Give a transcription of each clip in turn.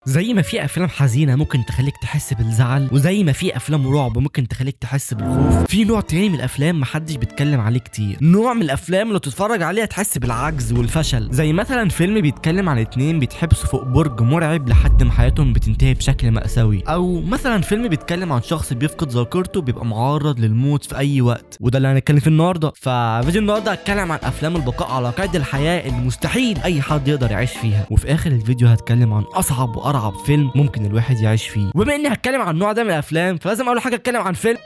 زي ما في افلام حزينة ممكن تخليك تحس بالزعل، وزي ما في افلام رعب ممكن تخليك تحس بالخوف، في نوع تاني من الافلام محدش بيتكلم عليه كتير، نوع من الافلام اللي تتفرج عليها تحس بالعجز والفشل، زي مثلا فيلم بيتكلم عن اتنين بيتحبسوا فوق برج مرعب لحد ما حياتهم بتنتهي بشكل مأساوي، او مثلا فيلم بيتكلم عن شخص بيفقد ذاكرته بيبقى معرض للموت في اي وقت، وده اللي هنتكلم فيه النهارده. ففيديو النهارده هتكلم عن افلام البقاء على قيد الحياة اللي مستحيل اي حد يقدر يعيش فيها، وفي اخر الفيديو هتكلم عن اصعب وارعب فيلم ممكن الواحد يعيش فيه. وبما اني هتكلم عن النوع ده من الافلام فلازم اول حاجة اتكلم عن فيلم.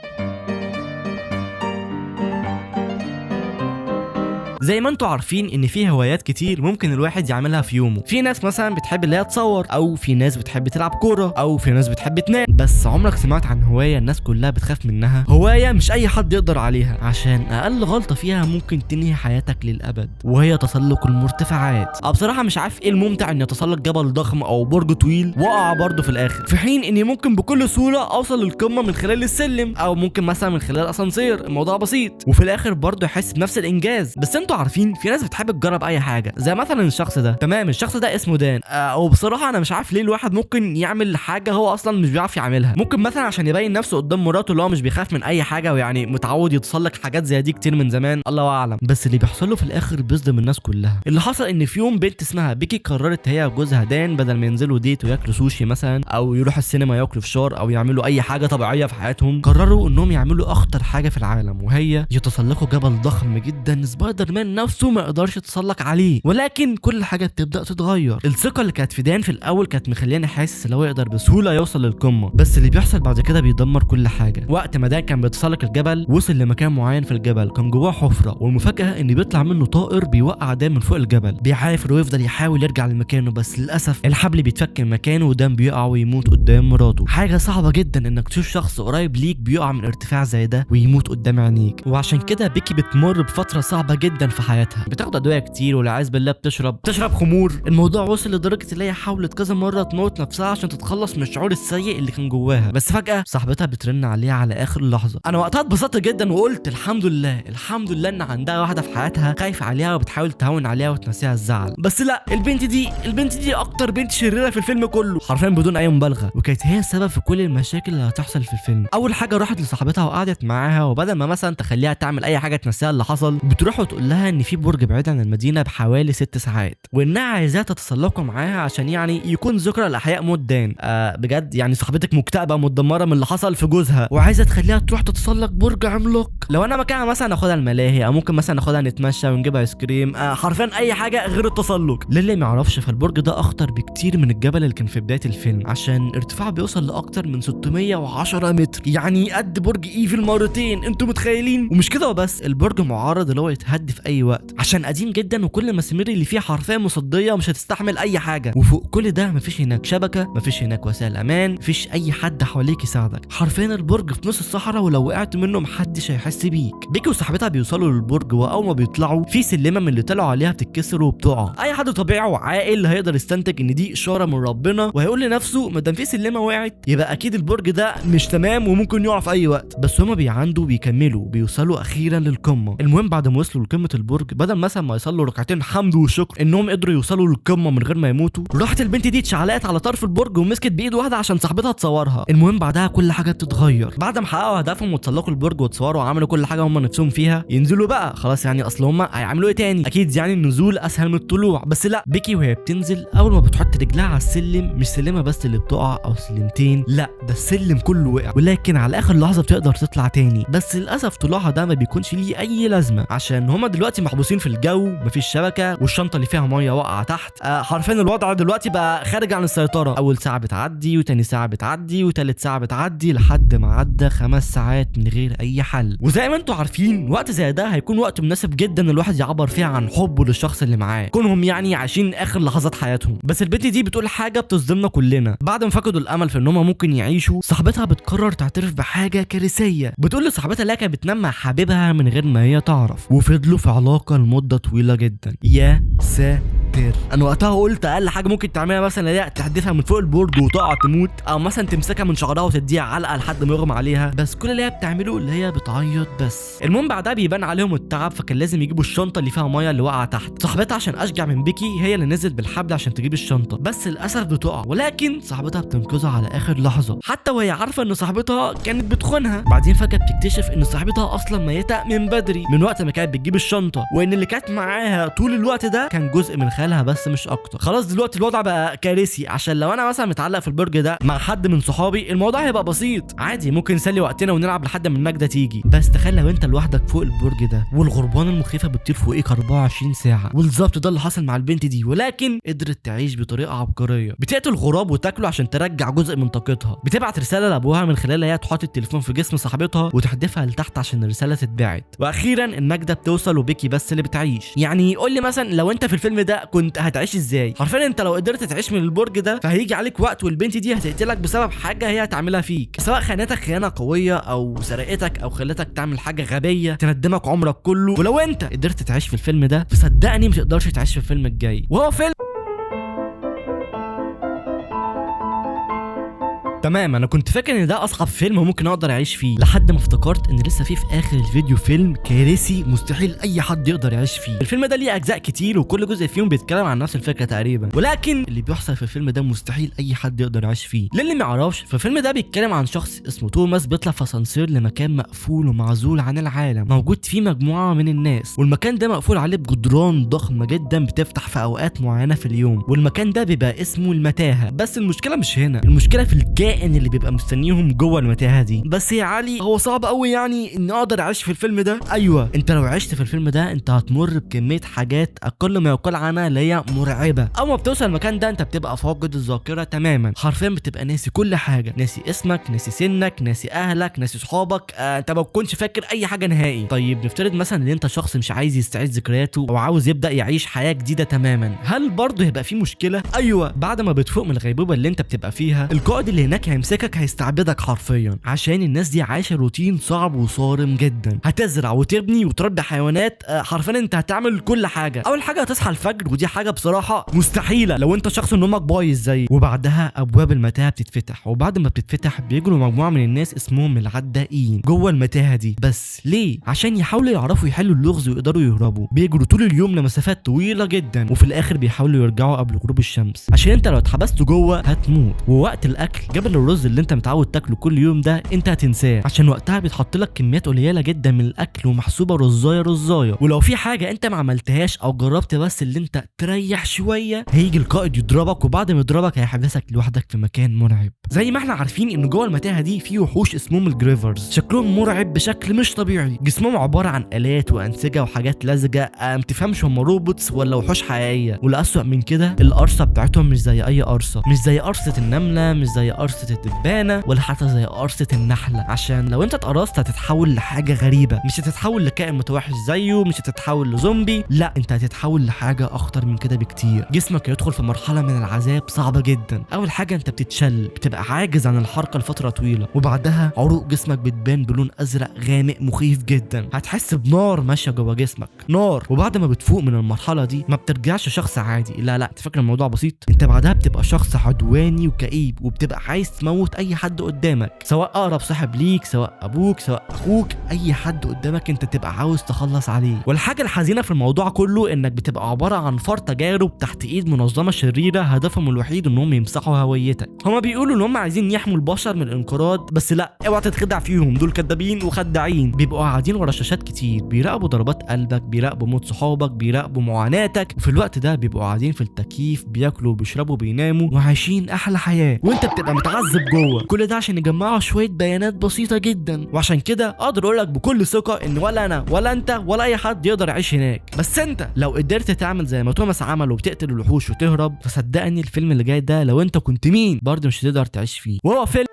زي ما انتم عارفين ان في هوايات كتير ممكن الواحد يعملها في يومه، في ناس مثلا بتحب اللي هي تصور، او في ناس بتحب تلعب كورة، او في ناس بتحب تنام. بس عمرك سمعت عن هواية الناس كلها بتخاف منها؟ هواية مش اي حد يقدر عليها، عشان اقل غلطه فيها ممكن تنهي حياتك للابد، وهي تسلق المرتفعات. بصراحة مش عارف ايه الممتع ان اتسلق جبل ضخم او برج طويل واقع برضه في الاخر، في حين اني ممكن بكل سهولة اوصل للقمه من خلال السلم، او ممكن مثلا من خلال اسانسير. الموضوع بسيط، وفي الاخر برضه احس بنفس الانجاز. بس انتوا عارفين في ناس بتحب تجرب اي حاجة، زي مثلا الشخص ده. تمام، الشخص ده اسمه دان. وبصراحة انا مش عارف ليه الواحد ممكن يعمل حاجة هو اصلا مش بيعرف يعملها. ممكن مثلا عشان يبين نفسه قدام مراته اللي هو مش بيخاف من اي حاجة، ويعني متعود يتسلق حاجات زي دي كتير من زمان، الله اعلم. بس اللي بيحصل له في الاخر بيصدم الناس كلها. اللي حصل ان في يوم بنت اسمها بيكي قررت هي وجوزها دان بدل ما ينزلوا date وياكلوا سوشي مثلا، او يروحوا السينما ياكلوا فشار، او يعملوا اي حاجة طبيعية في حياتهم، قرروا انهم يعملوا اخطر حاجة في العالم، وهي يتسلقوا جبل ضخم جدا سبايدر مان نفسه ما يقدرش يتسلق عليه. ولكن كل حاجة بتبدا تتغير. الثقة اللي كانت في دان في الاول كانت مخليني حاسس ان هو يقدر بسهولة يوصل للقمه، بس اللي بيحصل بعد كده بيدمر كل حاجة. وقت ما دان كان بيتسلق الجبل وصل لمكان معين في الجبل كان جواه حفره، والمفاجاه ان بيطلع منه طائر بيوقع دان من فوق الجبل. بيعافر ويفضل يحاول يرجع لمكانه، بس للاسف الحبل بيتفك من مكانه ودان بيقع ويموت قدام مراته. حاجة صعبة جدا انك تشوف شخص قريب ليك بيقع من ارتفاع زي ده ويموت قدام عينيك، وعشان كده بيكي بتمر بفترة صعبة جدا في حياتها، بتاخد ادوية كتير والعياذ بالله بتشرب خمور. الموضوع وصل لدرجة ان هي حاولت كذا مرة تموت نفسها عشان تتخلص من الشعور السيء اللي كان جواها. بس فجاة صاحبتها بترن عليها على اخر لحظة. انا وقتها اتبسطت جدا وقلت الحمد لله، الحمد لله ان عندها واحدة في حياتها خايفة عليها وبتحاول تهون عليها وتنسيها الزعل. بس لا، البنت دي اكتر بنت شريرة في الفيلم كله، حرفيا بدون اي مبالغه، وكانت هي السبب في كل المشاكل اللي هتحصل في الفيلم. اول حاجة راحت لصاحبتها وقعدت معاها، وبدل ما مثلا تخليها تعمل اي حاجة تنسيها اللي حصل، بتروح وتقول لها ان في برج بعيد عن المدينة بحوالي 6 ساعات، وانها عايزاها تتسلقوا معاها عشان يعني يكون ذكرى لاحياء موت دان. بجد يعني صاحبتك مكتئبه ومتدمره من اللي حصل في جوزها، وعايزه تخليها تروح تتسلق برج عملاق. لو انا مكانها مثلا اخدها الملاهي، او ممكن مثلا اخدها نتمشى ونجيب ايس كريم، حرفيا اي حاجة غير التسلق. للي ما يعرفش فالبرج ده اخطر بكتير من الجبل اللي كان في بداية الفيلم، عشان ارتفاعه بيوصل لاكتر من 610 متر، يعني قد برج ايفل مرتين، انتوا متخيلين؟ ومش كده وبس، البرج معرض اللي هو يتهد في اي وقت عشان قديم جدا، وكل المسامير اللي فيه حرفيا مصديه ومش هتستحمل اي حاجة. وفوق كل ده مفيش هناك شبكة، مفيش هناك وسائل امان، مفيش اي حد حواليك يساعدك. حرفيا البرج في نص الصحراء، ولو وقعت منه محدش هيحس بيك. بيكي وصاحبتها بيوصلوا للبرج، واول ما بيطلعوا في سلمه من اللي طلعوا عليها بتتكسر وبتقع. اي حد طبيعي وعاقل هيقدر يستنتج ان دي اشارة من ربنا، وهيقول لنفسه ما دام في سلمه وقعت يبقى اكيد البرج ده مش تمام وممكن يقع في اي وقت. بس هما بيعندوا بيكملوا، بيوصلوا اخيرا للقمه. المهم بعد ما وصلوا لقمة البرج، بدل مثلا ما يصلوا ركعتين حمد وشكر انهم قدروا يوصلوا للقمه من غير ما يموتوا، راحت البنت دي اتشعلقت على طرف البرج ومسكت بايد واحدة عشان صاحبتها تصورها. المهم بعدها كل حاجة بتتغير. بعد ما حققوا هدفهم وتسلقوا البرج وتصوروا وعملوا كل حاجة هم نفسهم فيها، ينزلوا بقى خلاص، يعني اصل هم هيعملوا ايه تاني؟ اكيد يعني النزول اسهل من الطلوع. بس لا، بيكي وهي بتنزل اول ما بتحط رجلها على السلم، مش سلمه بس اللي بتقع او سلمتين، لا ده السلم كله وقع. ولكن على اخر لحظة بتقدر تطلع تاني، بس للاسف طلوعها ده ما بيكونش ليه اي لازمه، عشان هما دلوقتي محبوسين في الجو، مفيش شبكة، والشنطه اللي فيها مية واقعه تحت. حرفيا الوضع دلوقتي بقى خارج عن السيطرة. اول ساعة بتعدي، وتاني ساعة بتعدي، وتالت ساعة بتعدي، لحد ما عدى 5 ساعات من غير اي حل. وزي ما انتوا عارفين وقت زي ده هيكون وقت مناسب جدا الواحد يعبر فيه عن حبه للشخص اللي معاه، كونهم يعني عايشين اخر لحظات حياتهم. بس البنت دي بتقول حاجة بتصدمنا كلنا. بعد ما فقدوا الامل في ان هم ممكن يعيشوا، صاحبتها بتقرر تعترف بحاجة كارثية. بتقول لصاحبتها اللي كانت بتنام مع حبيبها من غير ما هي تعرف، وفضلوا في علاقة لمدة طويلة جدا. يا ساتر. ساتر. انا وقتها قلت اقل حاجة ممكن تعملها مثلا هي تحدفها من فوق البرج وتقع تموت، او مثلا تمسكها من شعرها وتديها علقه لحد ما يغمى عليها، بس كل اللي هي بتعمله اللي هي بتعيط بس. المهم بعدها بيبان عليهم التعب، فكان لازم يجيبوا الشنطة اللي فيها مية اللي وقع تحت. صاحبتها عشان اشجع من بيكي هي اللي نزلت بالحبل عشان تجيب الشنطة، بس للاسف بتقع، ولكن صاحبتها بتنقذها على اخر لحظة، حتى وهي عارفه ان صاحبتها كانت بتخونها. بعدين فجاة بتكتشف ان صاحبتها اصلا ميته من بدري، من وقت ما كانت بتجيب الشنطة، وان اللي كانت معاها طول الوقت ده كان جزء من خيالها بس مش اكتر. خلاص دلوقتي الوضع بقى كارثي، عشان لو انا مثلا متعلق في البرج ده مع حد من صحابي الموضوع هيبقى بسيط عادي، ممكن نسلي وقتنا ونلعب لحد ما النجده تيجي. بس تخيل لو انت لوحدك فوق البرج ده والغربان المخيفة بتطير فوقيك 24 ساعة، والظبط ده اللي حصل مع البنت دي، ولكن قدرت تعيش بطريقة عبقرية. بتقتل غراب وتاكله عشان ترجع جزء من طاقتها، بتبعت رسالة لابوها من خلالها هي تحط التليفون في جسم صاحبتها وتحدفها لتحت عشان الرسالة تتبعت. واخيرا النجده بتوصل وبيكي بس اللي بتعيش. يعني قول لي مثلا لو انت في الفيلم ده كنت هتعيش ازاي؟ حرفيا انت لو قدرت تعيش من البرج ده فهيجي عليك وقت والبنت دي هتقتلك بسبب حاجة هي هتعملها فيك، سواء خانتك خيانة قوية او سرقتك او خلتك تعمل حاجة غبية تندمك عمرك كله. ولو انت قدرت تعيش في الفيلم ده فصدقني مش تقدرش تعيش في الفيلم الجاي، وهو فيلم تمام. انا كنت فاكر ان ده اصعب فيلم ممكن اقدر اعيش فيه، لحد ما افتكرت ان لسه في اخر الفيديو فيلم كارثي مستحيل اي حد يقدر يعيش فيه. الفيلم ده ليه اجزاء كتير وكل جزء فيهم بيتكلم عن نفس الفكرة تقريبا، ولكن اللي بيحصل في الفيلم ده مستحيل اي حد يقدر يعيش فيه. للي ما يعرفش، فالفيلم ده بيتكلم عن شخص اسمه توماس بيطلع في اسانسير لمكان مقفول ومعزول عن العالم، موجود فيه مجموعة من الناس، والمكان ده مقفول عليه بجدران ضخمة جدا بتفتح في اوقات معينة في اليوم، والمكان ده بيبقى اسمه المتاهة. بس المشكلة مش هنا، المشكلة في الكائن اللي بيبقى مستنيهم جوه المتاهة دي. بس يا علي هو صعب قوي يعني ان اقدر اعيش في الفيلم ده. ايوه، انت لو عشت في الفيلم ده انت هتمر بكمية حاجات اقل ما يقال عنها اللي هي مرعبة. اول ما بتوصل المكان ده انت بتبقى فاقد الذاكرة تماما، حرفيا بتبقى ناسي كل حاجة، ناسي اسمك، ناسي سنك، ناسي اهلك، ناسي صحابك، انت ما بتكونش فاكر اي حاجة نهائي. طيب نفترض مثلا ان انت شخص مش عايز يستعيد ذكرياته او عاوز يبدا يعيش حياة جديدة تماما، هل برضه هيبقى في مشكلة؟ ايوه، بعد ما بتفوق من الغيبوبه اللي انت بتبقى فيها القائد اللي هناك هيمسكك هيستعبدك حرفيا، عشان الناس دي عايشه روتين صعب وصارم جدا. هتزرع وتبني وتربي حيوانات، حرفيا انت هتعمل كل حاجة. اول حاجة هتصحى الفجر، ودي حاجة بصراحة مستحيلة لو انت شخص نومك بايظ زي. وبعدها ابواب المتاهة بتتفتح، وبعد ما بتتفتح بيجروا مجموعة من الناس اسمهم العدائين جوه المتاهة دي. بس ليه؟ عشان يحاولوا يعرفوا يحلوا اللغز ويقدروا يهربوا. بيجروا طول اليوم لمسافات طويلة جدا، وفي الاخر بيحاولوا يرجعوا قبل غروب الشمس، عشان انت لو اتحبست جوه هتموت. ووقت الاكل جبل الرز اللي انت متعود تاكله كل يوم ده انت هتنساه، عشان وقتها بيتحط لك كميات قليله جدا من الاكل ومحسوبه رزايه رزايه. ولو في حاجة انت ما عملتهاش او جربت بس اللي انت تريح شوية هيجي القائد يضربك، وبعد ما يضربك هيحبسك لوحدك في مكان مرعب. زي ما احنا عارفين ان جوه المتاهة دي في وحوش اسمهم ال Grievers، شكلهم مرعب بشكل مش طبيعي، جسمهم عبارة عن الات وانسجه وحاجات لزجه، ما تفهمش هم robots ولا وحوش حقيقية. والاسوأ من كده القرصه بتاعتهم مش زي اي قرصة، مش زي قرصة النملة، مش زي قرصة الدبانه، ولا حتى زي قرصة النحلة، عشان لو انت اتقرصت هتتحول لحاجة غريبة، مش هتتحول لكائن متوحش زيه، مش هتتحول لزومبي، لا انت هتتحول لحاجة اخطر من كده بكتير. جسمك هيدخل في مرحلة من العذاب صعبة جدا. اول حاجة انت بتتشل، بتبقى عاجز عن الحركة لفترة طويلة، وبعدها عروق جسمك بتبان بلون ازرق غامق مخيف جدا، هتحس بنار ماشية جوه جسمك، نار. وبعد ما بتفوق من المرحلة دي ما بترجعش شخص عادي، لا لا انت فاكر الموضوع بسيط، انت بعدها بتبقى شخص عدواني وكئيب، وبتبقى عايز تموت اي حد قدامك، سواء اقرب صاحب ليك، سواء ابوك، سواء اخوك، اي حد قدامك انت تبقى عاوز تخلص عليه. والحاجة الحزينة في الموضوع كله انك بتبقى عبارة عن فار تجارب تحت ايد منظمة شريرة هدفهم الوحيد انهم يمسحوا هويتك. هما بيقولوا ان هم عايزين يحموا البشر من الانقراض، بس لا اوعى تتخدع فيهم، دول كدابين وخداعين، بيبقوا قاعدين ورا شاشات كتير، بيراقبوا ضربات قلبك، بيراقبوا موت صحابك، بيراقبوا معاناتك، وفي الوقت ده بيبقوا قاعدين في التكييف، بياكلوا وبيشربوا بيناموا وعايشين احلى حياة، وانت بتبقى متعذب جوه. كل ده عشان يجمعوا شوية بيانات بسيطة جدا. وعشان كده اقدر اقول لك بكل ثقة ان ولا انا ولا انت ولا اي حد يقدر يعيش هناك. بس انت لو قدرت تعمل زي ما توماس عمل وبتقتل الوحوش وتهرب، فصدقني الفيلم اللي جاي ده لو انت كنت مين برضه مش هتقدر تعيش فيه، وهو فيلم.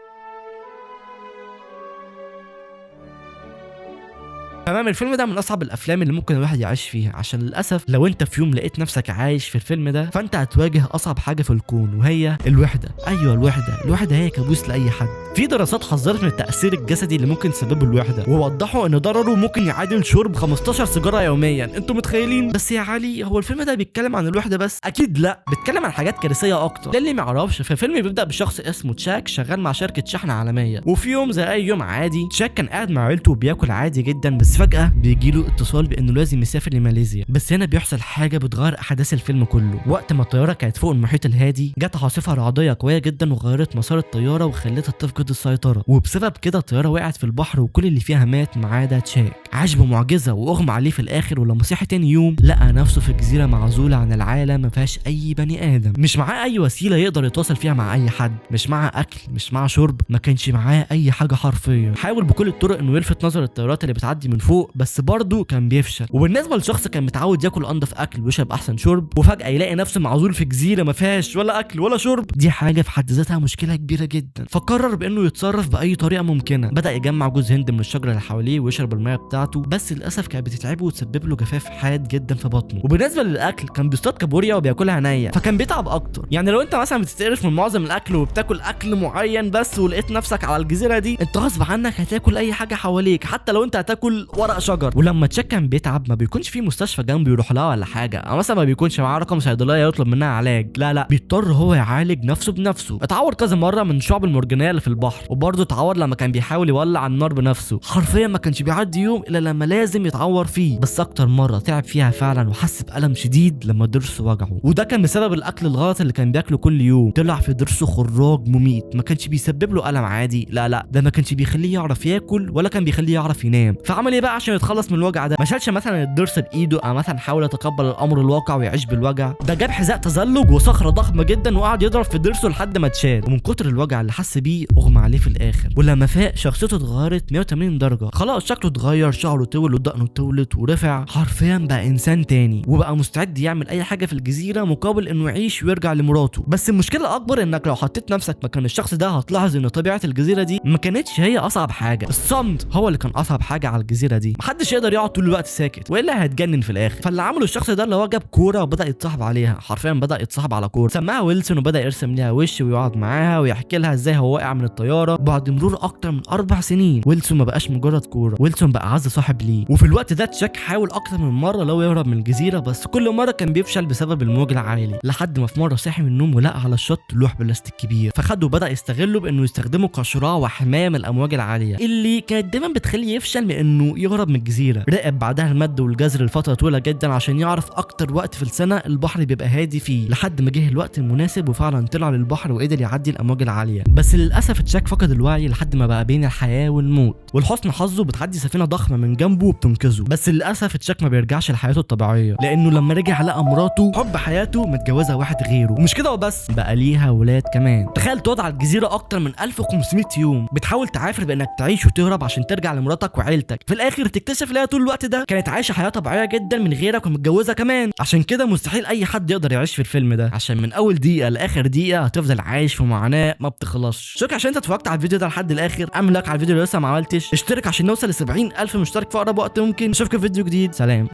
تمام. الفيلم ده من اصعب الافلام اللي ممكن الواحد يعيش فيها، عشان للاسف لو انت في يوم لقيت نفسك عايش في الفيلم ده فانت هتواجه اصعب حاجة في الكون، وهي الوحدة. ايوه الوحدة، الوحدة هي كابوس لاي حد. في دراسات حذرت من التاثير الجسدي اللي ممكن تسببه الوحدة، ووضحوا ان ضرره ممكن يعادل شرب 15 سيجارة يوميا. انتوا متخيلين؟ بس يا علي هو الفيلم ده بيتكلم عن الوحدة بس؟ اكيد لا، بيتكلم عن حاجات كارثية اكتر. للي ما يعرفش، فالفيلم بيبدا بشخص اسمه تشاك شغال مع شركة شحن عالمية، وفي يوم زي اي يوم عادي تشاك كان قاعد مع عيلته وبياكل عادي جدا، بس فجاة بيجيله اتصال بانه لازم يسافر لماليزيا. بس هنا بيحصل حاجة بتغير احداث الفيلم كله. وقت ما الطيارة كانت فوق المحيط الهادي جت عاصفة رعديه قوية جدا وغيرت مسار الطيارة وخلتها تفقد السيطرة، وبسبب كده الطيارة وقعت في البحر وكل اللي فيها مات ما عدا تشاك. عاش بمعجزه واغمى عليه في الاخر، ولما صحي تاني يوم لقى نفسه في جزيرة معزولة عن العالم ما فيهاش اي بني ادم، مش معاه اي وسيلة يقدر يتواصل فيها مع اي حد، مش معاه اكل، مش معاه شرب، ما كانش معاه اي حاجة حرفيا. حاول بكل الطرق انه يلفت نظر الطيارات اللي بتعدي من فوق، بس برضه كان بيفشل. وبالنسبة لشخص كان متعود ياكل انضف اكل ويشرب احسن شرب، وفجاة يلاقي نفسه معزول في جزيرة ما فيهاش ولا اكل ولا شرب، دي حاجة في حد ذاتها مشكلة كبيرة جدا. فقرر بانه يتصرف باي طريقه ممكنة. بدا يجمع جوز هند من الشجرة اللي حواليه ويشرب المية بتاعته، بس للاسف كانت بتتعبه وتسبب له جفاف حاد جدا في بطنه. وبالنسبة للاكل كان بيصطاد كابوريا وبياكلها نيه، فكان بيتعب اكتر. يعني لو انت مثلا بتتقرف من معظم الاكل وبتاكل اكل معين بس ولقيت نفسك على الجزيرة دي، انت غصب عنك هتاكل اي حاجة حواليك، حتى لو انت هتاكل ورق شجر. ولما تشاك كان بيتعب ما بيكونش في مستشفى جنبه يروح لها ولا حاجة، او مثلا ما بيكونش معاه رقم صيدلية يطلب منها علاج، لا لا، بيضطر هو يعالج نفسه بنفسه. اتعور كذا مرة من الشعب المرجانيه اللي في البحر، وبرضه اتعور لما كان بيحاول يولع النار بنفسه. حرفيا ما كانش بيعدي يوم الا لما لازم يتعور فيه. بس اكتر مرة تعب فيها فعلا وحس بالم شديد لما ضرسه وجعه، وده كان بسبب الاكل الغلط اللي كان بياكله كل يوم. طلع في ضرسه خراج مميت، ما كانش بيسبب له الم عادي، لا لا، ده ما كانش بيخليه يعرف ياكل ولا كان بيخليه يعرف ينام. فعمل ايه بقى عشان يتخلص من الوجع ده؟ ما شالش مثلا الضرس بايده، او مثلا حاول يتقبل الامر الواقع ويعيش بالوجع ده، جاب حذاء تزلج وصخره ضخمة جدا وقعد يضرب في ضرسه لحد ما اتشال. ومن كتر الوجع اللي حس بيه اغمى عليه في الاخر. ولما فاق شخصيته اتغيرت 180 درجه، خلاص شكله اتغير، شعره طول ودقنه طولت ورفع، حرفيا بقى انسان تاني، وبقى مستعد يعمل اي حاجة في الجزيرة مقابل انه يعيش ويرجع لمراته. بس المشكلة الاكبر انك لو حطيت نفسك مكان الشخص ده هتلاحظ ان طبيعة الجزيرة دي ما كانتش هي اصعب حاجة، الصمت هو اللي كان اصعب حاجة على الجزيرة دي. محدش يقدر يقعد طول الوقت ساكت والا هيتجنن في الاخر. فاللي عمله الشخص ده اللي هو جاب كورة وبدا يتصاحب عليها، حرفيا بدا يتصاحب على كورة سماها ويلسون، وبدا يرسم ليها وش ويقعد معاها ويحكي لها ازاي هو واقع من الطيارة. بعد مرور اكتر من 4 سنين ويلسون ما بقاش مجرد كورة، ويلسون بقى اعز صاحب ليه. وفي الوقت ده تشاك حاول اكتر من مرة لو يهرب من الجزيرة، بس كل مرة كان بيفشل بسبب الموج العالي، لحد ما في مرة صحي من النوم ولقى على الشط لوح بلاستيك كبير، فخده وبدا يستغله بانه يستخدمه كشراع وحماية من الامواج العالية اللي كانت دايما بتخليه يفشل من انه يهرب من الجزيرة. راقب بعدها المد والجزر لفترة طويلة جدا عشان يعرف اكتر وقت في السنة البحر بيبقى هادي فيه، لحد ما جه الوقت المناسب وفعلا طلع للبحر وقدر يعدي الامواج العالية. بس للاسف تشاك فقد الوعي لحد ما بقى بين الحياة والموت، ولحسن حظه بتعدي سفينة ضخمة من جنبه وبتنقذه. بس للاسف تشاك ما بيرجعش لحياته الطبيعية، لانه لما رجع لقى مراته حب حياته متجوزة واحد غيره، ومش كده وبس، بقى ليها ولاد كمان. تخيل تقعد على الجزيرة اكتر من 1500 يوم بتحاول تعافر بانك تعيش وتهرب عشان ترجع لمراتك وعيلتك، في الاخر تكتشف ليها طول الوقت ده كانت عايشه حياة طبيعية جدا من غيرك ومتجوزه كمان. عشان كده مستحيل اي حد يقدر يعيش في الفيلم ده، عشان من اول دقيقة لاخر دقيقة هتفضل عايش في معاناة ما بتخلصش. شكرا عشان انت اتفرجت على الفيديو ده لحد الاخر، اعمل like على الفيديو لو لسه ما عملتش، اشترك عشان نوصل ل 70,000 مشترك في اقرب وقت ممكن. اشوفك في فيديو جديد، سلام.